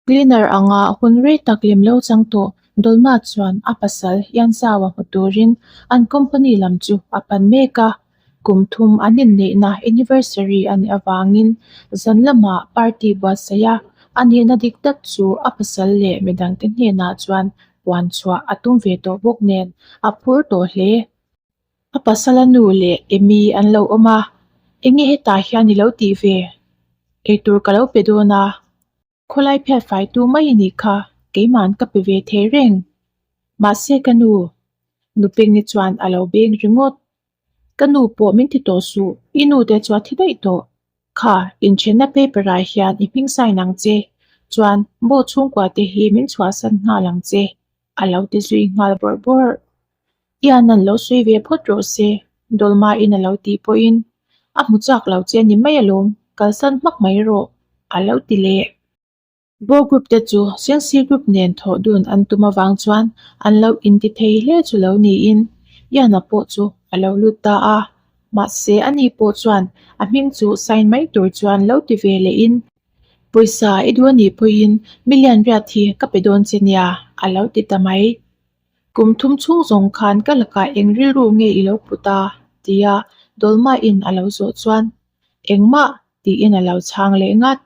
Cleaner anga hun rei tak lem lo chang tawh Dolma chuan a pasal Yanzhao-a hmu turin an company lam chu a pan mek a. Kum thum an inneihna anniversary a nih avangin zan lamah party buatsaih a, a nihna dik tak chu a pasal leh midangte hnenah chuan puan chhuah a tum ve tawh bawk nen a phur tawh hle. A pasala nu leh Amy an lo awm a, Enge hetah hian i lo tih ve? Eitur ka lo pe dawn a. Khawlai phiat faitu mai a nih kha, keima'n ka pe ve thei reng. Mahse ka nu, Nupengni chuan a lo beng ringawt. Ka nu pawh min ti tawh suh, i nu te chu a thi daih tawh. Kha, inthenna paper ah hian i hming sign ang che, chuan Bo chhungkua te hi min chhuahsan nghal ang che, a lo ti zui nghal bawrh bawrh. Ian an lo sawi ve phawt rawh se, Dolma in a lo tih pawhin a hmu chak lo che a ni mai alawm, kalsan hmak mai rawh, a lo ti leh. Bo group te chu Sengsi group nen thawh dun an tum avang chuan an lo inti thei hle chu lo niin Ian-a pawh chu a lo lut ta a, mahse ani pawh chuan a hming chu sign mai tur chuan lo ti ve lehin Pawisa i duh anih pawhin million riat hi ka pe dawn che nia, a lo ti ta mai. Kum thum chhung zawng khan ka lakah eng rilru nge i lo put a? tia Dolma-in a lo zawh chuan, Engmah tiin a lo chhang leh ngat.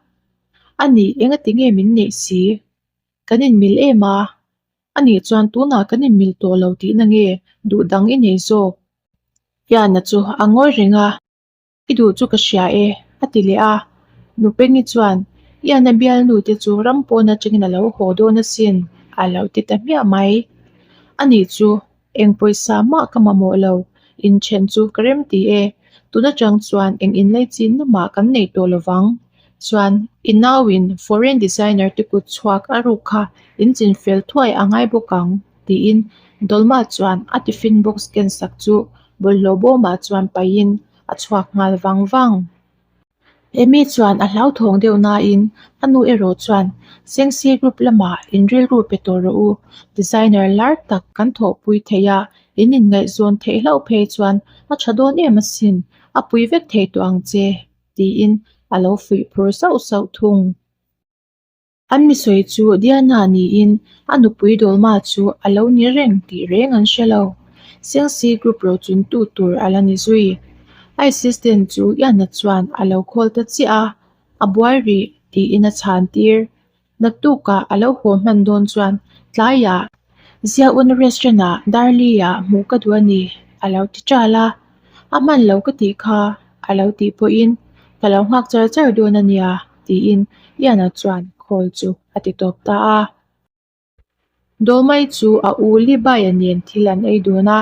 A nih engati nge min neih si? Kan inmil em a? A nih chuan tunah kan inmil tawh lo tihna nge duh dang i nei zawk? Iana chu a ngawi reng a. I duh chu ka hria e, a ti leh a. Nupengi chuan, Iana bialnu te chu ram pawn atangin a lo haw dawn asin, a lo ti ta hmiah mai. Ani chu, eng pawisa mah ka mamawh lo, inthen chu ka rem ti e, tun atang chuan eng inlei chinna mah kan nei tawh lo vang. Chuan, i nauin foreign designer te kut chhuak a ruk kha in chinfel thuai a ngai bawk ang, tiin Dolma chuan a tiffin box ken sak chu bawlhhlawh bawmah chuan paihin a chhuak nghal vang vang. Amy chuan a hlauthawng deuh nain a nu erawh chuan Sengsi group lamah in rilru pe tawh rawh u, designer lar tak kan thawhpui thei a, in inngaihzawn theih hlauh phei chuan a tha dawn em asin, a pui vek thei tawh ang che, tiin a lo fuih phur sauh sauh thung. An misawi chu Diana niin a nupui Dolma chu a lo ni reng tih reng an hre lo. Sengsi group rochuntu tur a la ni zui. A assistant chu Iana chuan a lo call ta chiah a, a buai rih tiin a chhan tir. Naktukah a lo haw hman dawn chuan tlaiah Ziauna restaurant ah Darli-ah hmuh ka duh a ni a lo ti ṭal a. A hman lo ka tih kha a lo tih pawhin ka lo nghak char char dawn a nia tiin Iana chuan call chu a ti tawp ta a. Dolmai chu a u Libaia nen thil an ei dun a,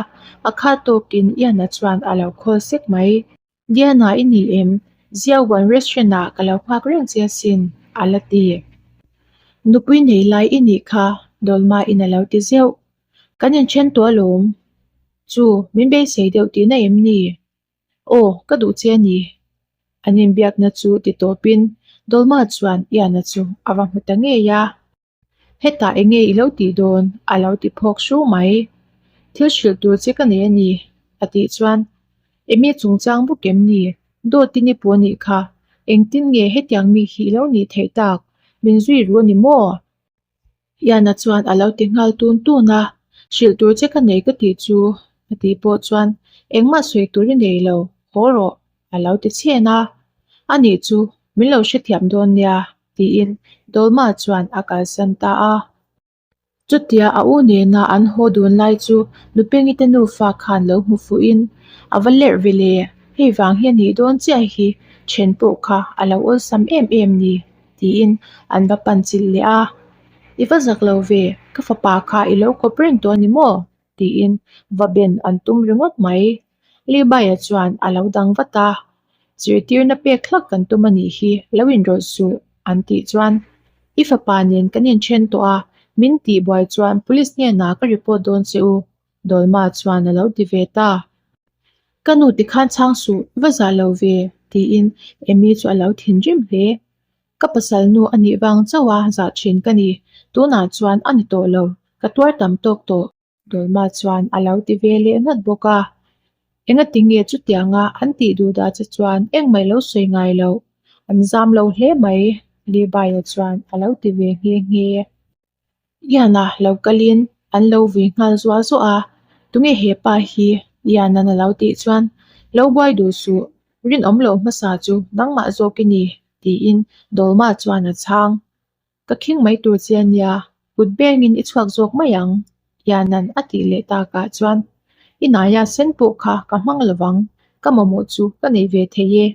a khat tawkin Iana chuan a lo call sek mai. Diana i ni em? Ziawan restaurant ah ka lo nghak reng che asin a la ti. Nupui nei lai i nih kha Dolma in a lo ti zeuh. Kan inthen tawh alawm. Chu, min beisei deuh tihna em ni? Aw, ka duh che a ni. An inbiakna chu ti tawpin Dolma chuan Iana chu a va hmu ta ngei a. Hetah eng nge i lo tih dawn? a lo ti phawk hru mai. Thil hrilh tur che ka nei a ni, a tih chuan Emi chungchang bawk em ni? Dawtin i pawh nih kha. Engtin nge hetiang mi hi i lo nih theih tak? Min zui ru a ni maw? Iana chuan a lo ti nghal tun tun a, Hrilh tur che ka nei ka tih chu a tih pawh chuan engmah sawi tur i nei lo, haw rawh a lo ti chhen a. Anih chu min lo hrethiam dawn nia tiin Dolma chuan a kalsan ta a. Chutia a u nena an haw dun lai chu Nupengite nufa khan lo hmu fuhin a va lerh ve le, hei vang hi a nih dawn chiah hi then pawh kha a lo awlsam em em ni. Tiin an va pan chilh leh a, I va zak lo ve, ka fapa kha i lo kawp reng tawh a ni maw? tiin va ben an tum ringawt mai. Levi-a chuan a lo dang vat a, Zirtirna pek hlak kan tum a nih hi, lo inrawlh suh, an tih chuan, I fapa nen kan inthen tawh a, min tihbuai chuan police hnenah ka report dawn che u, Dolma chuan a lo ti ve ta. Ka nu tikhan chhang suh, va zah lo ve, tiin Amy chu a lo thinrim hle. Ka pasal nu a nih vang chauh a zah thin ka ni, tunah chuan a ni tawh lo, ka tuar tam tawk tawh. Dolma chuan a lo ti ve leh nghat bawk a. Engati nge chutianga an tih duh dah che chuan engmah i lo sawi ngai loh, an zam lo hle mai, Levi-a chuan a lo ti ve nghe nghe. Ian-a lo kalin an lo vui nghal zuah zuah a, Tunge he pa hi? Ian-a'n a lo tih chuan, Lo buai duh suh, rinawm loh hmasa chu nangmah zawk i ni, tiin Dolma chuan a chhang. Ka khing mai tur che a nia, kut bengin i chhuak zawk mai ang, Ian-a'n a tih leh takah chuan, I naia sen pawh kha ka hmang lovang, ka mamawh chu ka nei ve thei e.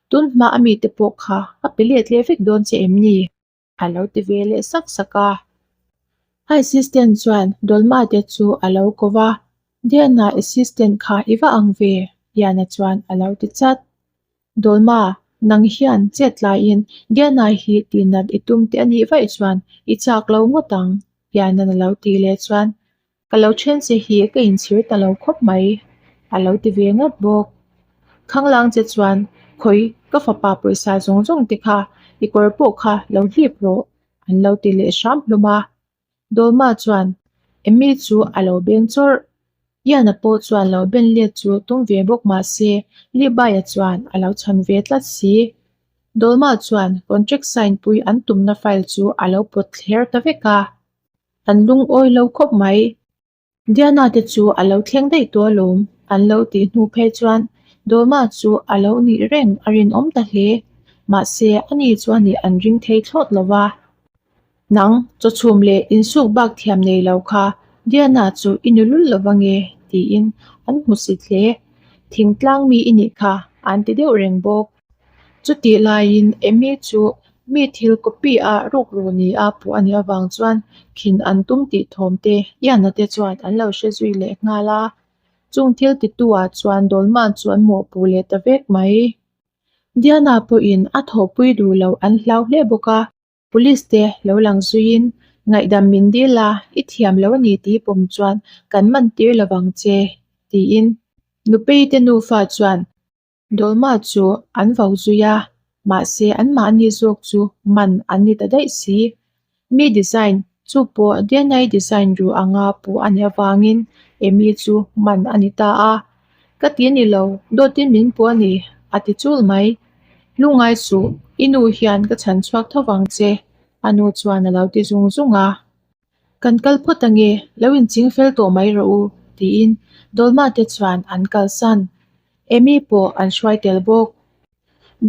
Tun hma a mite pawh kha ka pe let leh vek dawn che em ni? A lo ti ve leh sak sak a. A assistant chuan Dolma te chu a lo ko va, Diana assistant kha i va ang ve, Diana chuan a lo ti chat. Dolma, nang hian chet laiin Diana hi tihnat i tum te a nih vaih chuan i chak lo ngawt ang, Diana'n a lo tih leh chuan Ka lo then che hi ka inchhir ta lo khawp mai, a lo ti ve ngawt bawk. Khanglang che chuan khawi ka fapa pawisa zawng zawng te kha i kawr pawh kha lo hlip rawh, an lo ti leh hram hlawm a. Dolma chuan Emmy chu a lo beng chawrh. Ian-a pawh chuan lo ben let chu tum ve bawk mah se Libai-a chuan a lo chhan ve tlat si. Dolma chuan contract sign pui an tumna file chu a lo pawt thler ta vek a. An lungawi lo khawp mai. Diana te chu a lo thleng daih tawh alawm, an lo tih hnu phei chuan Dolma chu a lo nih reng a rinawm ta hle. Mahse, ani chuan ih an ring thei thlawt lo va. Nang, chawchhum leh insuk bak thiam nei lo kha Diana chu i nu lul lo va nge? tiin an hmusit hle. Thingtlang mi i nih kha, an ti deuh reng bawk. Chutih laiin Emmy chu mi thil copy a rukru ni a puh a nih avang chuan khin an tum tih thawm te Ian-a te chuan an lo hre zui leh nghal a. Chung thil titu ah chuan Dolman chu an mawhpuh leh ta vek mai. Diana pawhin a thawhpui duh loh an hlau hle bawk a. Police te lo lang zuiin ngaihdam min dil a, i thiam lo a ni tih pawm chuan kan man tir lovang che tiin Nupei te nufa chuan Dolma chu an vo zui a, mahse anmahni zawk chu man an ni ta daih si. Mi design, chu pawh DNA design ru anga puh a nih avangin Amy chu man a ni ta a. Ka ti a ni lo, dawtin min puh a ni, a ti chul mai. Lungngai suh, i nu hian ka chhan chhuak tho vang che, a nu chuan a lo ti zung zung a. Kan kal phawt ange, lo inching fel tawh mai rawh u, tiin Dolma te chuan an kalsan. Amy pawh an hruai tel bawk.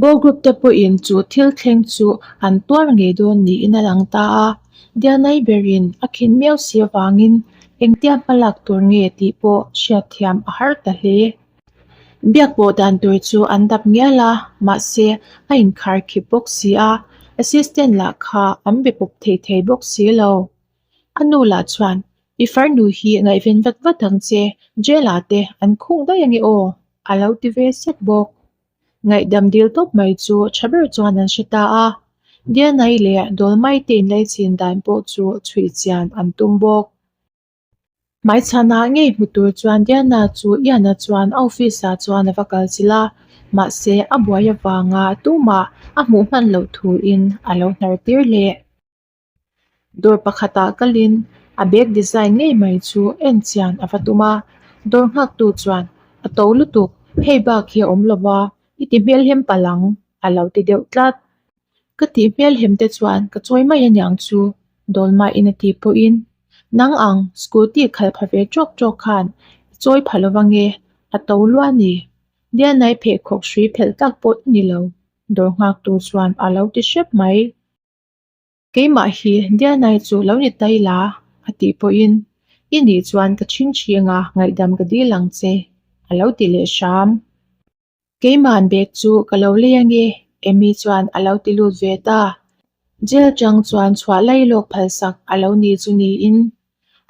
Bo group te pawhin chu thil thleng chu an tuar ngei dawn niin a lang ta a, Dianai berin a khin miau si avangin engtia hmalak tur nge tih pawh hriatthiam a har ta hle. Biak pawh dan tur chu an dap ngial a, mahse a inkhar khip bawk si a, assistant lah kha an be pawp thei thei bawk si lo. A nu lah chuan, I farnu hi ngaihven vat vat ang che, jail ah te an khung daih ange aw, a lo ti ve sek bawk. Ngaihdam dil tawp mai chu tha ber chuan an hre ta a, Dianai leh Dolmai te inlaichin dan pawh chu chhuih chian an tum bawk. Hmaichhanah ngei hmu tur chuan Diana chu Ian-a chuan a office-ah chuan a va kal chilh a, mahse a buai avanga tumah a hmuh hman loh thuin a lo hnar tir leh. Dawr pakhatah kalin a bag design ngei mai chu en chian a va tum a, dawr nghaktu chuan a to lutuk hei bak hi a awm lo va i ti hmelhem palh ang a lo ti deuh tlat. Ka tih hmelhem te chuan ka chawi mai aniang chu Dawlmain a tih pawhin nang ang scooty khalh pha ve tawk tawk khan i chawi pha lo ange a to lua a ni. Dianai pheikhawk hrui phelh tak pawh i ni lo dawr nghaktu chuan a lo ti hrep mai. Keimah hi Dianai chu lo ni ta ila a tih pawhin i nih chuan ka chhingchhing a ngaihdam ka dil ang che a lo ti leh hram. Keimahn bag chu ka lo lei ange Amy chuan a lo ti lut ve ta. Jail chang chuan chhuah lai lawk phalsak a lo ni chu niin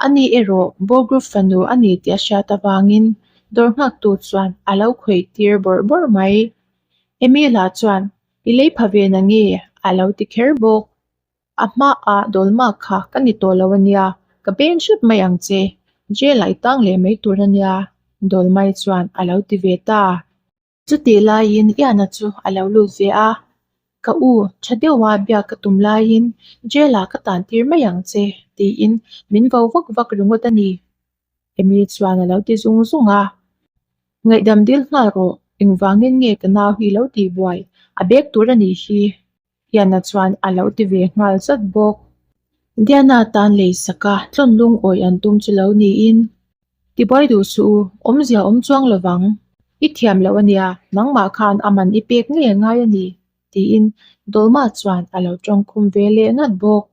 ani erawh Bo Group fanu a ni tih a hriat avangin dawr nghaktu chuan a lo khawih tir bawrh bawrh mai. Amy lah chuan I lei pha ve na nge? a lo ti kher bawk. A hmaah Dolma kha ka ni tawh lo a nia, ka beng hrep mai ang che. Jail ah i tang leh mai tur a nia, Dolmai chuan a lo ti ve ta. Chutih laiin Iana chu a lo lut ve a, Ka u, tha deuha biak ka tum laiin jail ah ka tan tir mai ang che, tiin min vo vak vak ringawt a ni. Amy chuan a lo ti zung zung a. Ngaihdam dil nghal rawh, engvangin nge ka nau hi lo tih buai a bek tur a nih hi? Ian-a chuan a lo ti ve nghal zat bawk. Diana tan lei saka tlawn lungawi an tum chu lo niin, Tibuai duh suh u, awmzia awm chuang lo vang. I thiam loh a nia, nangmah khan a man i pek ngei a ngai a ni, tiin Dolma chuan a lo tawngkhum ve leh ngat bawk.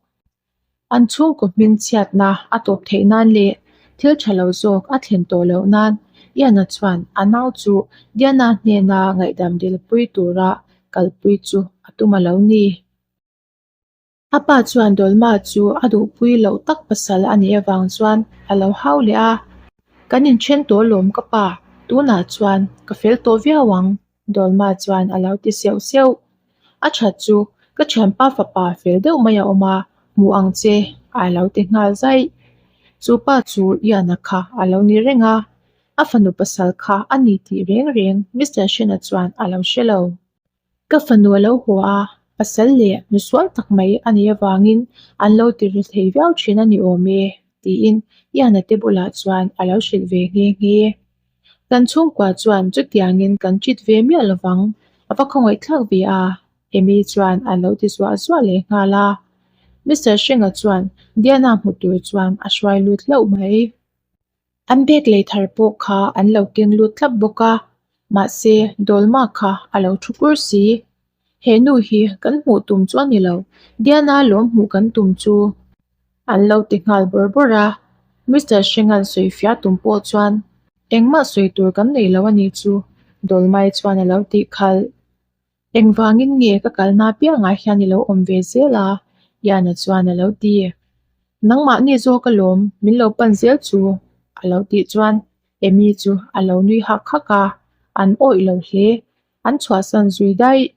An chhungkaw hming chhiatna a tawp theih nan leh thil tha lo zawk a thlen tawh loh nan Ian-a chuan a nau chu Diana hnena ngaihdam dilpui tura kalpui chu a tum a lo ni. A pa chuan Dolma chu a duhpui loh tak pasal a nih avang chuan a lo hau leh a, Kan inthen tawh lawm ka pa, tunah chuan ka fel tawh viau ang, Dolma chuan a lo ti seuh seuh. A that chu ka thianpa fapa fel deuh mai a awm a, hmu ang che a lo ti nghal zaih. Chu pa chu Ian-a kha a lo ni reng a, a fanu pasal kha a ni tih reng reng Mister Hrena chuan a lo hre lo. Ka fanu a lo haw a, pasal leh nusual tak mai a nih avangin an lo ti ri thei viau thin a ni awm e, tiin Ian-a te bulah chuan a lo hrilh ve nghe nghe. Kan chhungkua chuan chutiangin kan treat ve miah lovang, a va khawngaihthlak ve a, Amy chuan a lo ti zuah zuah leh nghal a. Mister Hrenga chuan Diana hmu tur chuan a hruai lut hlauh mai. An bag lei thar pawh kha an lo keng lut thlap bawk a, mahse Dolma kha a lo thu kur si. He nu hi kan hmuh tum chu a ni lo, Diana lawm hmuh kan tum chu. An lo ti nghal bawrh bawrh a, Mister Hrenga'n sawi fiah tum pawh chuan engmah sawi tur kan nei lo a nih chu Dolmai chuan a lo tih khalh. Engvangin nge ka kalna apiangah hian i lo awm ve zel a? Ian-a chuan a lo ti. Nangmahni zawk alawm min lo pan zel chu a lo tih chuan Amy chu a lo nui hak hak a, an awih lo hle. An chhuahsan zui daih.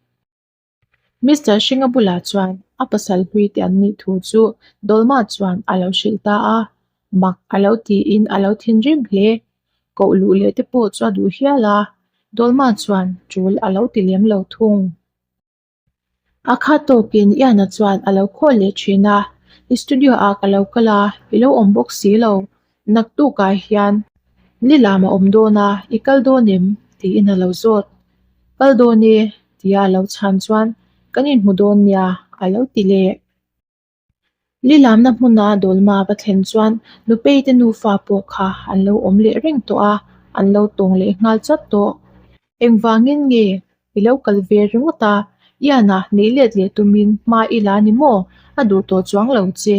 Mister Hringa bulah chuan a pasal hlui te an nih thu chu Dolma chuan a lo hrilh ta a, mak a lo tiin a lo thinrim hle. Koh luh leh te pawh chu a duh hial a, Dolma chuan tul a lo ti lem lo thung. A khat tawkin Ian-a chuan a lo khawl leh thin a, I studio ah ka lo kal a, i lo awm bawk si lo, naktukah hian Lilam a awm dawn a, i kal dawn em? tiin a lo zawt. Kal dawn e, tia a lo chhan chuan kan inhmu dawn nia a lo ti leh. Lilamna hmuna Dolma va thlen chuan Nupei te nufa pawh kha an lo awm leh reng tawh a, an lo tawng leh nghal chat tawh. Engvangin nge i lo kal ve ringawt a, Ian-a neih let leh tumin hma i la ni maw? A duh tawh chuang lo che,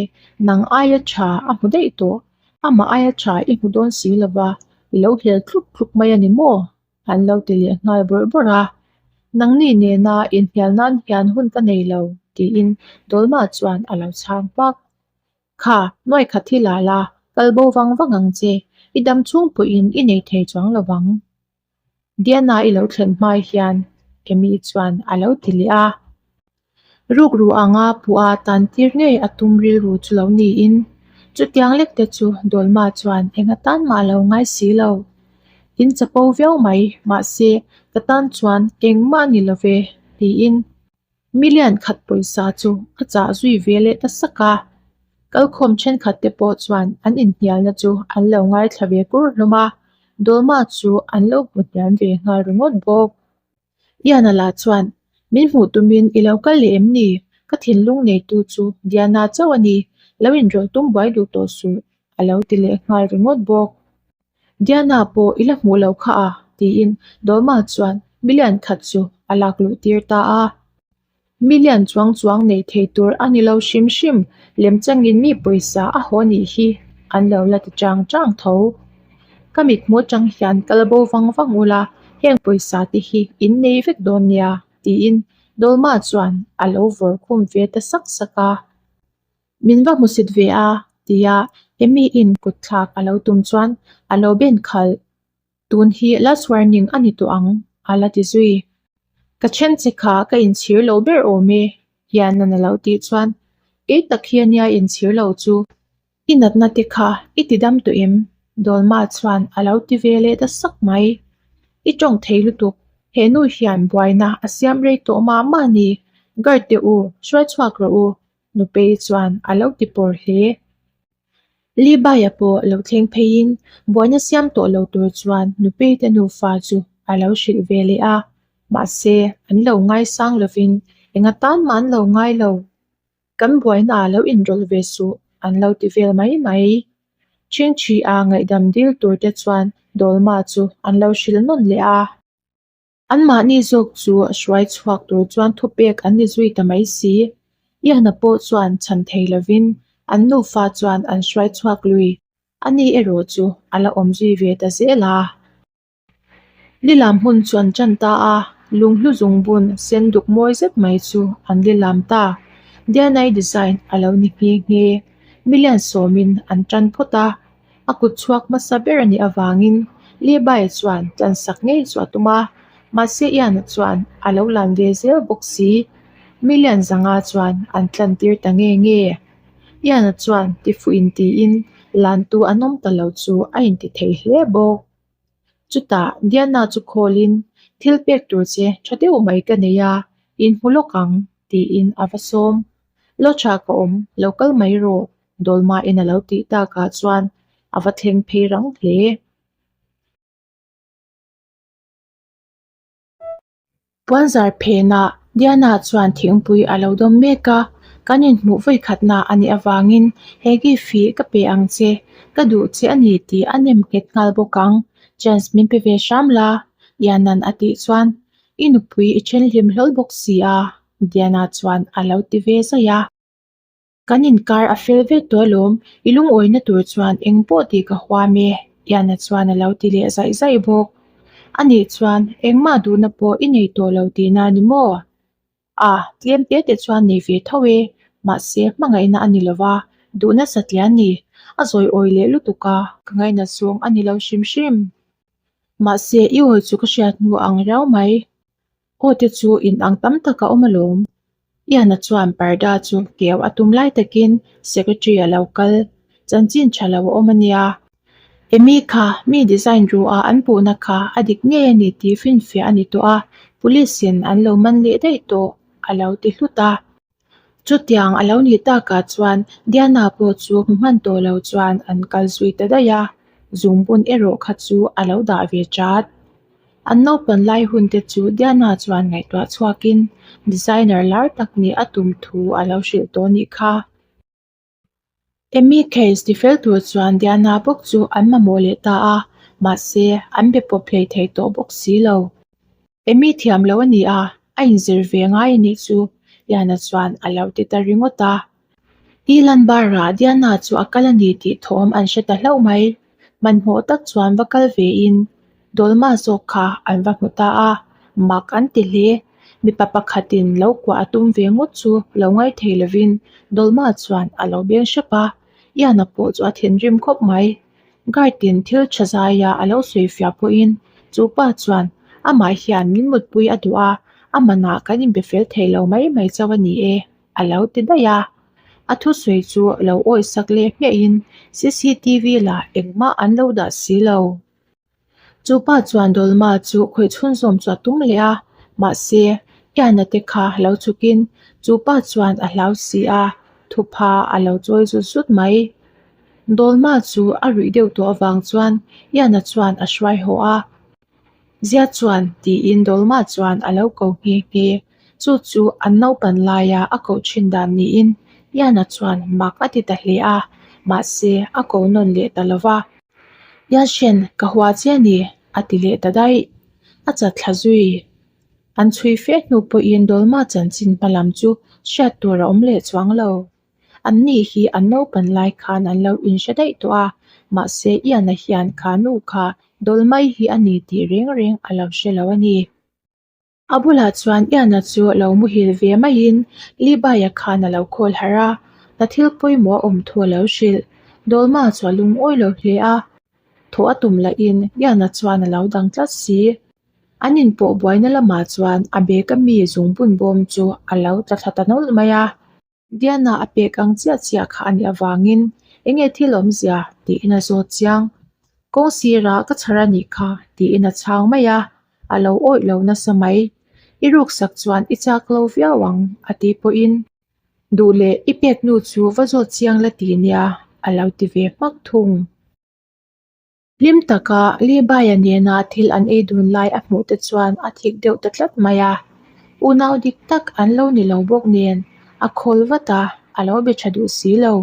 nang aia tha a hmu daih tawh, amah aia tha i hmu dawn si lo va, i lo hel thluk thluk mai a ni maw? An lo ti leh nghal bawrh bawrh a, Nangni nena inhnial nan hian hun ka nei lo, tiin Dolma chuan a lo chhang hmak. Kha, nuai khat hi la la, kal bo vang vang ang che, i dam chhung pawhin i nei thei chuang lo vang. Diana i lo thlen hmai hian Amy chuan a lo ti leh a. Rukru anga puh a tan tir ngei a tum rilru chu lo niin, chutiang lek te chu Dolma chuan eng atan mah a lo ngai si lo. In chapo viau mai, mahse ka tan chuan engmah a ni lo ve, tiin Million khat pawisa chu a chah zui ve leh ta sak a. Kalkhawm thenkhat te pawh chuan an inhnialna chu an lo ngaithla ve kur hlawm a, Dolma chu an lo hmu hniam ve nghal ringawt bawk. Ian-a lah chuan, Min hmuh tumin i lo kal leh em ni? Ka thinlung neitu chu Diana chauh a ni, lo inrawlh tum buai duh tawh suh, a lo ti leh nghal ringawt bawk. Diana pawh i la hmuh loh kha a, tiin Dolma chuan million khat chu a lak luh tir ta a. Million chuang chuang nei thei tur a ni lo hrim hrim, lemchangin mi pawisa a haw nih hi an lo la ti chang chang tho. Ka mithmuh atang hian kal bo vang vang ula, heng pawisa te hi in nei vek dawn nia, tiin Dolma chuan a lo vawr khum ve ta sak sak a. Min va hmusit ve a, tia Amy in kut thlak a lo tum chuan a lo ben khalh. Tun hi last warning a ni tawh ang, a la ti zui. Ka then che kha ka inchhir lo ber awm e, hian a lo tih chuan kei tak hi ania inchhir lo chu. I natna te kha i ti dam tawh em? Dolma chuan a lo ti ve leh ta sak mai. I tawng thei lutuk, he nu hian buaina a siam rei tawh mah mah ni, guard te u, hruai chhuak rawh u, Nupei chuan a lo ti pawr hle. Libaia pawh lo thleng pheiin buaina siam tawh lo tur chuan Nupei te nufa chu a lo hrilh ve leh a, mahse an lo ngaisang lovin Enga tan mah an lo ngai lo. Kan buaina ah lo inrawlh ve suh an lo ti vel mai mai. Chhingchhi a ngaihdam dil tur te chuan Dolma chu an lo hrilh nawn leh a. Anmahni zawk chu hruai chhuak tur chuan thupek an ni zui ta mai si. Iana pawh chuan chhan thei lovin an nufa chuan an hruai chhuak lui. Ani erawh chu a la awm zui ve ta zel a. Lilam hmun chu an ṭan ta a, lunghlu zungbun sen duk mawi zet mai chu an lilam ta. Dianai design a lo ni nghe nghe. Million sawmin an ṭan phawt a, a kut chhuak hmasa ber a nih avangin Levi chuan tlansak ngei chu a tum a, mahse Ian-a chuan a lo lan ve zel bawk si. Million zanga chuan an tlantir ta nge nge. Ian-a chuan tifuh intiin lantu an awm ta lo chu a inti thei hle bawk. Chutah Diana chu khawlin, Thil pek tur che tha deuh mai ka nei a, inhmu lawk ang, tiin a va sawm. Lo tha ka awm, lo kal mai rawh, Dolma-in a lo tih takah chuan a va thleng phei rang hle. Puanzar phenah Diana chuan thingpui a lo dawm mek a, kan inhmuh vawikhatna a nih avangin he gift hi ka pe ang che, ka duh che a ni tih a nem nghet nghal bawk ang, chance min pe ve hram la, Ian-a'n a tih chuan i nupui i then hlim hlawl bawk si a, Diana chuan a lo ti ve zaih a. Kan inkar a fel vek tawh alawm, i lungawina tur chuan eng pawh tih ka huam e, Iana chuan a lo ti leh zaih zaih bawk. Anih chuan engmah duhna pawh i nei tawh lo tihna a ni maw? A, tlem te te chuan nei ve tho e, mahse hmangaihna a ni lo va, duhna satliah a ni, a zawi awi leh lutuk a, ka ngainat zawng a ni lo hrim hrim. Mahse i awi chu ka hriat hnu ang riau mai. Aw te chu in ang tam tak a awm alawm. Iana chuan parda chu keu a tum lai takin secretary a lo kal. Chanchin tha lo a awm a nia. Amy kha mi design ru a an puhna kha a dik ngei a ni tih finfiah a ni tawh a, police in an lo man leh daih tawh a lo ti hlut a. Chutiang a lo nih takah chuan Diana pawh chu hmu hman tawh lo chuan an kal zui ta daih a, zungbun erawh kha chu a lo dah ve chat. An naupan lai hun te chu Diana chuan ngaihtuah chhuakin designer lar tak nih a tum thu a lo hrilh tawh nih kha. Amy case tifel tur chuan Diana bawk chu an mamawh leh ta a, mahse an be pawp hlei thei tawh bawk si lo. Amy thiam lo a ni a, a inzir ve ngai a nih chu Diana chuan a lo ti ta ringawt a. Ilan bar-ah Diana chu a kal a ni tih thawm an hre ta hlauh mai. Hmanhmawh tak chuan va kal vein Dolma zawk kha an va hmu ta a, mak an ti hle. Mipa pakhatin lo kuah a tum ve ngawt chu lo ngaithei lovin Dolma chuan a lo beng hrep a, Ian-a pawh chu a thinrim khawp mai. Guard-in thil tha zaia a lo sawi fiah pawhin chu pa chuan amah hian min mutpui a duh a, a manah kan inbe fel thei lo mai mai chauh a ni e, a lo ti daih a. A thusawi chu lo awihsak leh hmiahin cctv lah engmah an lo dah si lo. Chu pa chuan Dolma chu khawih chhunzawm chu a tum leh a, mahse Iana te kha lo chhukin chu pa chuan a hlau si a, thupha a lo chawi zut zut mai. Dolma chu a ruih deuh tawh avang chuan Iana chuan a hruai haw a, Zia chuan tiin Dolma chuan a lo ko nghe nghe. Chu chu an naupan laia a koh thin dan niin Iana chuan mak a ti ta hle a, mahse a ko nawn leh ta lo va. Yashin, ka hua che a ni, a ti leh ta daih. A chat thla zui. An chhui fe hnu pawhin Dolma chanchin hma lam chu hriat tur a awm leh chuang lo. An ni hi an naupan lai khan an lo inhre daih tawh a, mahse Ian-a hian kha nu kha Dolmai hi a ni tih reng reng a lo hre lo a ni. A bulah chuan Ian-a chu lo muhil ve maiin Levi-a khan a lo khawl harh a, hna thil pawimawh a awm thu a lo hrilh. Dolma chu a lungawi lo hle a, thawh a tum lahin Ian-a chuan a lo dang tlat si. An inpawh buaina lamah chuan a bag a mi zungbun bawm chu a lo tla thla ta nawlh mai a. Diana a pek ang chiah chiah kha a nih avangin eng nge thil awmzia tiin a zawt chiang. Kawng sirah ka chhar a nih kha tiin a chhang mai a, a lo awih lo nasa mai. I ruksak chuan i chak lo viau ang a tih pawhin duh leh i pek nu chu va zawt chiang la ti nia a lo ti ve hmak thung. Hlim taka Levi-a nena thil an ei dun lai a hmuh te chuan a thik deuh ta tlat mai a. Unau dik tak an lo ni lo bawk nen a khawl vat a, a lo be tha duh si lo.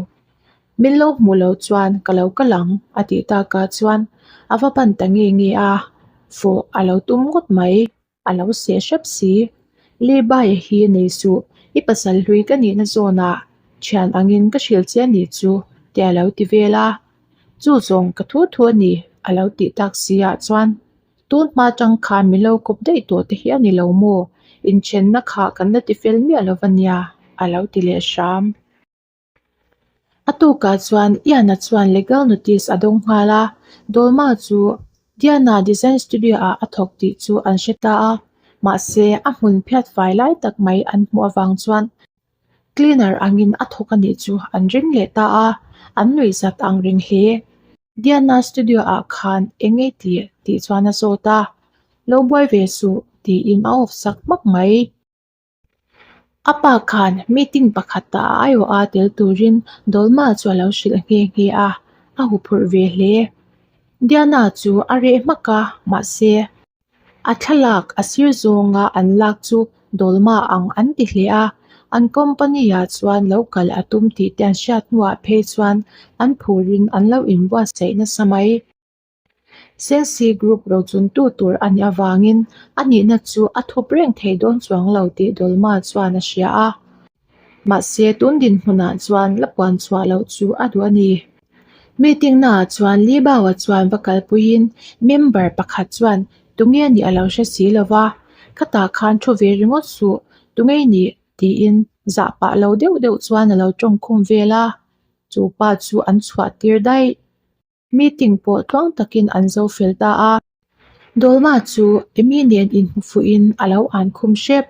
Min lo hmuh loh chuan ka lo kal ang a tih takah chuan a va pan ta nge nge a, fawh a lo tum ngawt mai. A lo seh hrep si. Lebaia hi nei suh, i pasal hlui ka nihna zawnah thian angin ka hrilh che a nih chu tih a lo ti vel a. Chu zawng ka thu thu a ni a lo tih tak si ah chuan tun hma tang khan min lo kawp daih tawh te hi a ni lo maw? Inthenna kha kan la ti fel miah lo va nia a lo ti leh hram. A tukah chuan Ian-a chuan legal notice a dawng nghal a, Dolma chu Diana Design Studio ah a thawk tih chu an hre ta a, mahse a hmun phiat fai lai tak mai an hmuh avang chuan cleaner angin a thawk a nih chu an ring leh ta a, an nuih zat ang reng hle. Diana Studio ah khan eng nge tih tih chuan a zawt a, Lo buai ve suh tiin a off sak hmak mai. A pa khan meeting pakhat ah a aiawh a tel turin Dolma chu a lo hrilh nghe nghe a, a huphurh ve hle. Diana chu a reh hmak a, mahse a thlalak a sir zawnga an lak chu Dolma ang an ti hle a, an company ah chuan lo kal a tum tih te an hriat hnuah phei chuan an phurin an lo inbuatsaih nasa mai. Sensi Group rochuntu tur a nih avangin a nihna chu a thup reng thei dawn chuang lo tih Dolma chuan a hria a. Mahse, tun dinhmunah chuan la puan chhuah loh chu a duh a ni. Meeting naah chuan Li Bao-a chuan va kalpuiin member pakhat chuan tunge nih a lo hre si lo va, Khatah khan thu ve ringawt suh, tunge i nih? tiin zah pah lo deuh deuh chuan a lo tawngkhum vel a, chu pa chu an chhuah tir daih. Meeting pawh tluang takin an zo fel ta a. Dolma chu Amy nen inhmu fuhin a lo an khum hrep.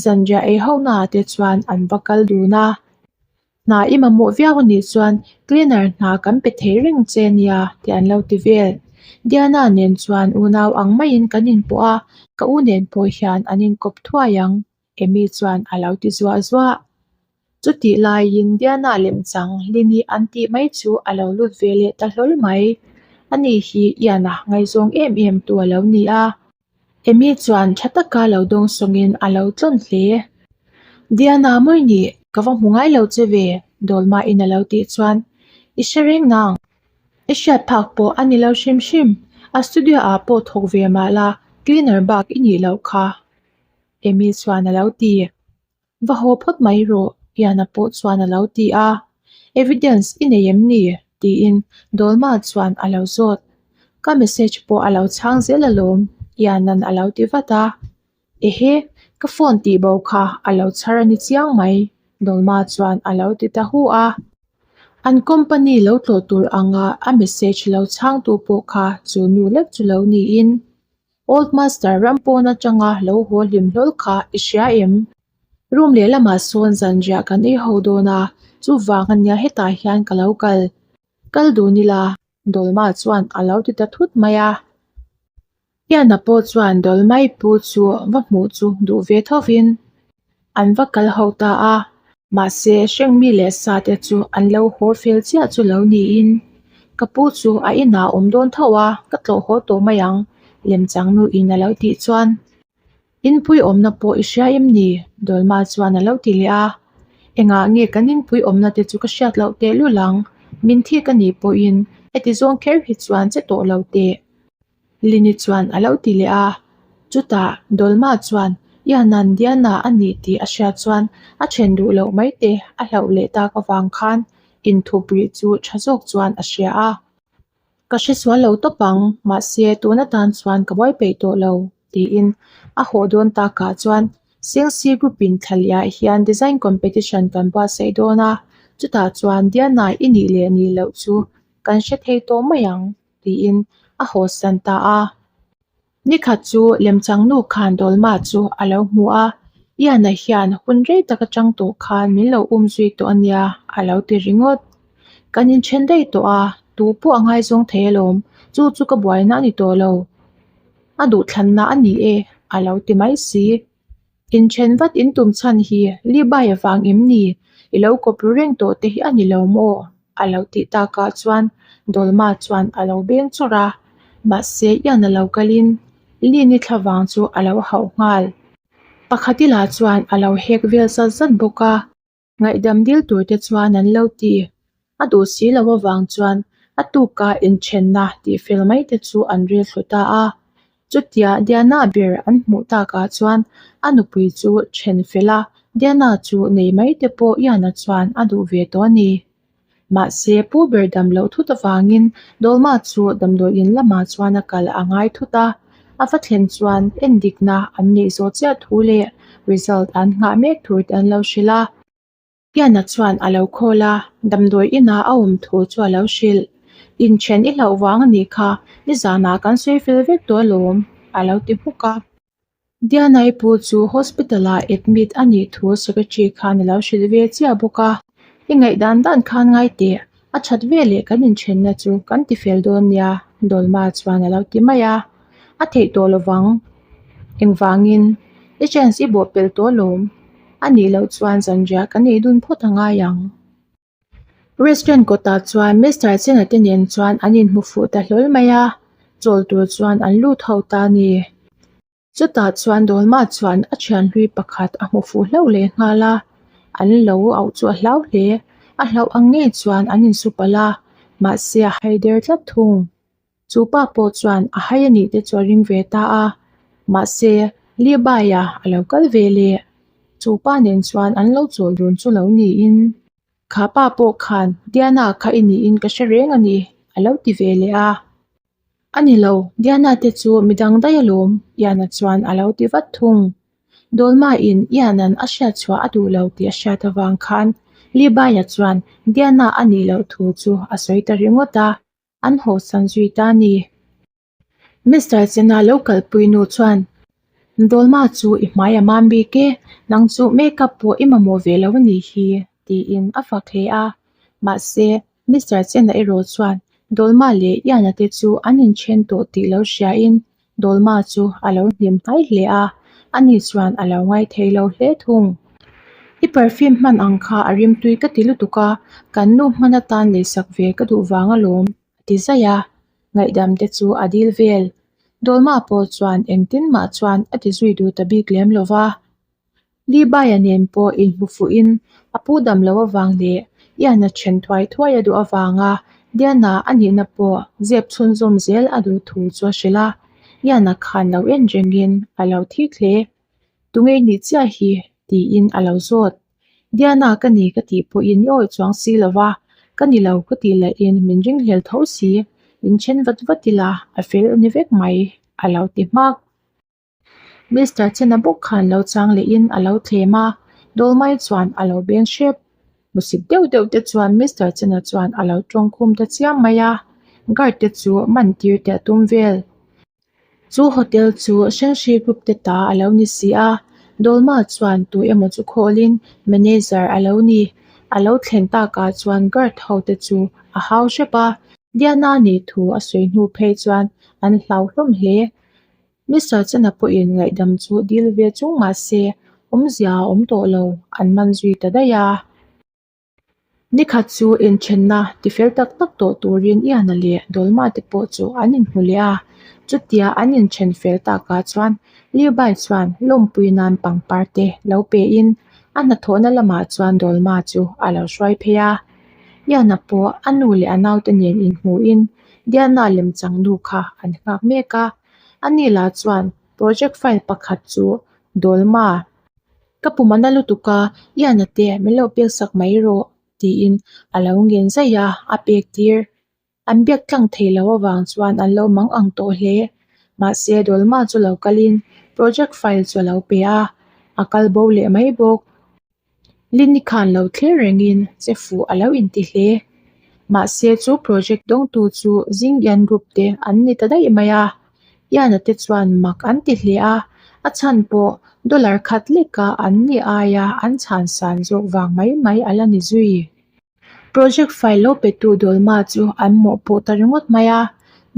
Zanriah ei ho naah te chuan an va kal dun a. Hna i mamawh viau a nih chuan cleaner hna kan pe thei reng che nia tih an lo ti vel. Diana nen chuan unau ang maiin kan inpawh a, ka u nen pawh hian an inkawp thuai ang, Amy chuan a lo ti zuah zuah. Chutih laiin Diana lemchang Lini an tih mai chu a lo lut ve leh ta hlawl mai. Ani hi Ian-a ngaihzawng em em tu a lo ni a. Amy chuan tha taka lo dawng sawngin a lo tlawn hle. Diana mawi nih, ka va hmu ngai lo che ve, Dawlmain a lo tih chuan, I hre reng nang. I hriat phak pawh a ni lo hrim hrim. A studio ah pawh thawk ve mah la, cleaner bak i nih loh kha, Amy chuan a lo ti. Va haw phawt mai rawh, Ian-a pawh chuan a lo ti a. Evidence i nei em ni? tiin Dolma chuan a lo zawt. Ka message pawh a lo chhang zel alawm, Ian-a'n a lo ti vat a. Ehe, ka phone tih bo kha a lo chhar a ni chiang mai, Dolma chuan a lo ti ta hu a. An company lo tlawh tur anga a message lo chhangtu pawh kha chu nu lek chu lo niin. Old Master ram pawn atanga lo haw hlim hlawl kha i hria em? Room lehlamah sawn zanriah kan ei ho dawn a, chuvang ania hetah hian ka lo kal. Kal dun ila, Dolma chuan a lo ti ta thut mai a. Ian-a pawh chuan Dolmai pu chu va hmuh chu duh ve thovin an va kal ho ta a, mahse hrengmi leh sa te chu an lo haw fel chiah chu lo niin ka pu chu a inah awm dawn tho a, ka tlawh haw tawh mai ang lemchang nuin a lo tih chuan inpui awmna pawh i hria em ni? Dolma chuan a lo ti leh a, engah nge kan inpui awmna te chu ka hriat loh tehlul ang, min thik a nih pawhin heti zawng kher hi chuan che tawh lo teh. Lini chuan a lo ti leh a, chutah Dolma chuan Ian-a'n Diana a nih tih a hriat chuan a then duh loh mai te a hlauh leh tak avang khan inthup rih chu tha zawk chuan a hria a. Ka hre sual lo tawp ang, mahse tun atan chuan ka buai peih tawh lo, tiin a haw dawn takah chuan Sengsi Group-in thlaliah hian design competition kan buatsaih dawn a, chutah chuan Diana i nih leh nih loh chu kan hre thei tawh mai ang. tiin a hawsan ta a. Nikhat chu lemchang nu khan Dolma chu a lo hmu a, Ian-a hian hun rei tak atang tawh khan min lo um zui tawh a nia a lo ti ringawt. Kan inthen daih tawh a, tu pawh a ngaizawng thei alawm, chu chu ka buaina a ni tawh lo. A duhthlanna a ni e a lo ti mai si. Inthen vat in tum chhan hi Libai avang em ni? I lo kawp ru reng tawh te hi a ni lo maw? A lo tih takah chuan Dolma chuan a lo beng chawrh a, mahse Ian a lo kalin Lini thlavang chu a lo hauh nghal. Pakhati lah chuan a lo hek vel zat zat bawk a. Ngaihdam dil tur te chuan an lo ti. A duh si loh avang chuan a tuka inthenna tih fel mai te chu an ril thlu ta a. Chutia Diana ber an hmuh takah chuan a nupui chu then fel a, Diana chu nei mai te pawh Iana chuan a duh ve tawh a ni. Mahse, pu ber dam loh thut avangin Dolma chu damdawiin lamah chuan a kal a ngai thut a. A va thlen chuan endikna an neih zawh chiah thu leh result an nghah mek tur te an lo hrilh a. Piana chuan a lo call a, damdawi inah a awm thu chu a lo hrilh. Inthen i hlauh vang a nih kha, nizanah kan sawi fel vek tawh alawm, a lo ti hmuk a. Diana-i pu chu hospital-ah admit a nih thu secretary khan a lo hrilh ve chiah bawk a. I ngaihdan dan khan ngai teh, a that veleh kan inthenna chu kan ti fel dawn nia, Dolma chuan a lo ti mai a. A theih tawh lovang. Engvangin? I chance i bawh pelh tawh alawm. A nih loh chuan zanriah kan ei dun phawt a ngai ang. Restaurant kawtah chuan Mister Chena te nen chuan an inhmu fuh ta hlawl mai a, chawl tur chuan an lut ho ta a ni. Chutah chuan Dolma chuan a thian hlui pakhat a hmu fuh hlauh leh nghal a, an lo auh chu a hlau hle. A hlauh ang ngei chuan an insu palh a, mahse a hai der tlat thung. Chu pa pawh chuan a hai a nih te chu a ring ve ta a, mahse Levi-a a lo kal ve leh. Chu pa nen chuan an lo chawl dun chu lo niin, Kha pa pawh khan Diana kha i niin ka hre reng a ni, a lo ti ve leh a. A ni lo, Diana te chu midang daih alawm, Ian-a chuan a lo ti vat thung. Dolma-in Ian-a'n a hriatchhuah a duh lo tih a hriat avang khan Levi-a chuan Diana a nih loh thu chu a sawi ta ringawt a. an hawsan zui ta a ni. Mister Chena lo kalpui nu chuan, Dolma chu i hmai a mam bik e, nang chu makeup pawh i mamawh ve lo a nih hi, tiin a fak hle a. Mahse, Mister Chena erawh chuan Dolma leh Iana te chu an inthen tawh tih lo hriain Dolma chu a lo hnim hnai hle a, ani chuan a lo ngaithei lo hle thung. I perfume hman ang kha a rimtui ka ti lutuk a, kan nu hman atan leisak ve ka duh vang alawm, a ti zaih a. Ngaihdam te chu a dil vel. Dolma pawh chuan engtin mah chuan a ti zui duh ta bik lem lo va. Levi-a nen pawh inhmu fuhin a pu dam loh avang leh Ian-a then thuai thuai a duh avanga Diana a nihna pawh zep chhunzawm zel a duh thu chu a hrilh a. Ian-a khan lo en rengin a lo thik hle. Tunge nih chiah hi? tiin a lo zawt. Diana ka ni ka tih pawhin i awih chuang si lo va, ka ni lo ka tih lahin min ringhlel tho si, in then vat vat ila a fel a ni vek mai, a lo ti hmak. Mister Chena bawk khan lo chang lehin a lo thlem a, Dolmai chuan a lo beng hrep. Hmusit deuh deuh te chuan Mister Chena chuan a lo tawngkhum ta chiam mai a, guard te chu man tir te a tum vel. Chu hotel chu Shenshi group te ta a lo ni si a, Dolma chuan tu emaw chu khawlin manager a lo ni. A lo thlen takah chuan guard ho te chu a hau hrep a, Diana nih thu a sawi hnu phei chuan an hlau hlawm hle. Mister Chana pawhin ngaihdam chu dil ve chung mah se awmzia a awm tawh lo, an man zui ta daih a. Nikhat chu inthenna tifel tak tak tawh turin Iana leh Dolma te pawh chu an inhmu leh a. Chutia an inthen fel takah chuan Liubai chuan lawmpui nan pangpar te lo pein a hnathawhna lamah chuan Dolma chu a lo hruai phei a. Iana pawh a nu leh a naute nen inhmuin Diana lemchang nu kha an nghak mek a. Ani lah chuan project file pakhat chu Dolma ka pum a na lutuk a, Iana te min lo pek sak mai rawh tiin a lo ngen zaih a, a pek tir. An biak tlang thei lo avang chuan an lo mang ang tawh hle. Mahse Dolma chu lo kalin project file chu a lo pe a, a kal bo leh mai bawk. Lini khan lo thlir rengin che fuh a lo inti hle. Mahse chu project dawngtu chu Zingyan group te an ni ta daih mai a. Iana te chuan mak an ti hle a, a chhan pawh dollar khat leka an ni aia an chhan san zawk vang mai mai a la ni zui. Project file lo petu Dolma chu an mawhpawh ta ringawt mai a,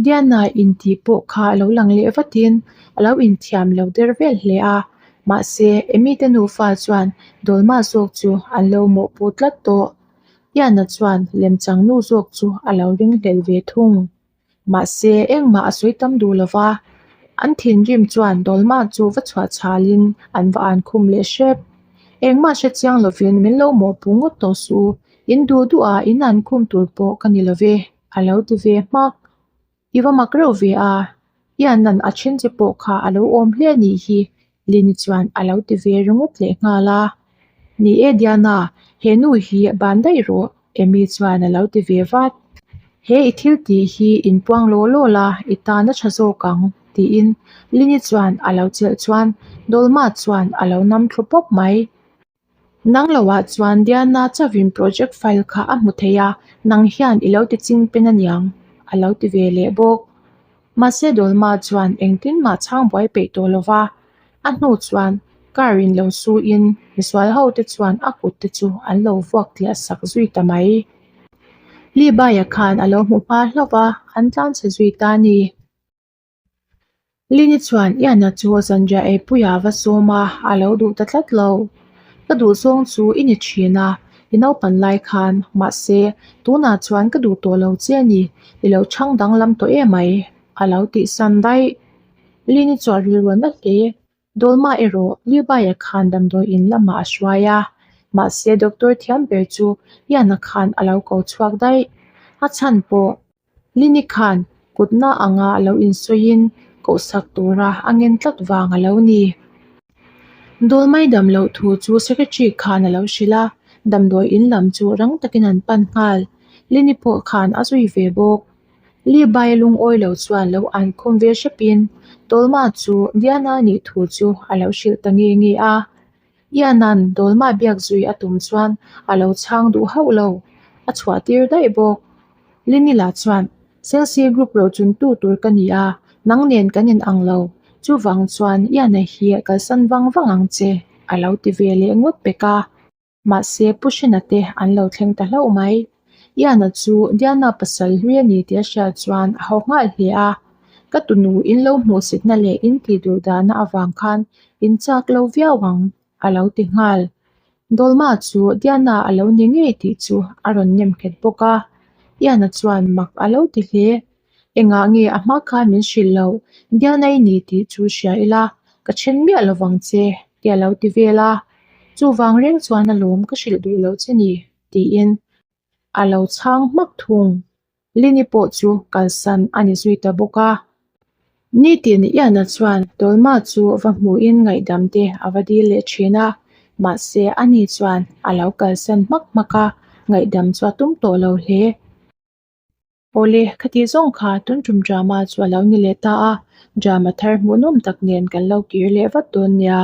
Diana intih pawh kha a lo lang leh vatin a lo inthiam lo der vel hle a, mahse Amy te nufa chuan Dolma zawk chu an lo mawhpawh tlat tawh. Diana chuan lemchang nu zawk chu a lo ringhlel ve thung. Mahse engmah a sawi tam duh lo va. An thinrim chuan Dolma chu va chhuah chhalin an va an khum leh hrep. Engmah hre chiang lovin min lo mawhpuh ngawt tawh suh u, in duh duh a in an khum tur pawh ka ni love, a lo ti ve hmak. I va mak reuh ve a, Ian-a'n a then che pawh kha a lo awm hle a nih hi, Lini chuan a lo ti ve ringawt leh nghal a. Ni e Diana, he nu hi ban daih rawh, Amy chuan a lo ti ve vat. He i thil tih hi inpuang law law la, i tan a tha zawk ang, tiin Lini chuan a lo chelh chuan Dolma chuan a lo nam thlu pawp mai. Nang loah chuan Diana chauhin project file kha a hmu thei a, nang hian i lo ti ching pen aniang, a lo ti ve leh bawk. Mahse Dolma chuan engtin mah chhang buai peih tawh lo va, a hnu chuan car in lo su in misual ho te chuan a kut te chu an lo vuak tliah sak zui ta mai. Libaia khan a lo hmu hma hlauh va, an tlan chhe zui ta a ni. Lini chuan Iana chu zanriah eipuia va sawm a, a lo duh ta tlat lo. Ka duh zawng chu i ni thin a, i naupan lai khan, mahse, tunah chuan ka duh tawh lo che a ni, i lo chhang danglam tawh em mai, a lo tihsan daih. Lini chu a rilru na hle. Dolma erawh Liubaia khan damdawi in lamah a hruai a, mahse doctor thiam ber chu Iana khan a lo ko chhuak daih. A chhan pawh Lini khan kutna anga lo insawiin kohsak tura a ngen tlat vang a lo ni. Dolmai dam loh thu chu secretary khan a lo hrilh a, damdawi in lam chu rang takin an pan nghal. Lini pawh khan a zui ve bawk. Libai lungawi lo chuan lo an khum ve hrepin Dolma chu Diana nih thu chu a lo hrilh ta nge nge a. Iana'n Dolma biak zui a tum chuan a lo chhang duh hauh lo, a chhuah tir daih bawk. Linila chuan, Chelsea group rochuntu tur ka ni a, nang nen kan in ang lo, chuvang chuan Iana hi kalsan vang vang ang che, a lo ti ve leh ngawt pek a. Mahse, Pu Hrina te an lo thleng ta hlauh mai. Iana chu Diana pasal hlui a ni tih a hriat chuan a haw nghal hle a. Ka tunu in lo hmuhsitna leh in tih duh dahna avang khan in chak lo viau ang, a lo ti nghal. Dolma chu Diana a lo ni ngei tih chu a rawn nem nghet bawk a. Iana chuan mak a lo ti hle. Engah nge a hma khan min hrilh loh? Diana i ni tih chu hria ila, ka then miah lo vang che, tih a lo ti vel a. Chuvang reng chuan a lawm ka hrilh duh loh che ni, tiin a lo chhang hmak thung. Lini pawh chu kalsan a ni zui ta bawk a. Nitin Iana chuan Dolma chu va hmuhin ngaihdam te a va dil leh thin a, mahse ani chuan a lo kalsan hmak hmak a, ngaihdam chu a tum tawh lo hle. Awle, khati zawng kha tun tum drama chu a lo ni leh ta a, drama thar hmuhnawm tak nen kan lo kir leh vat dawn nia.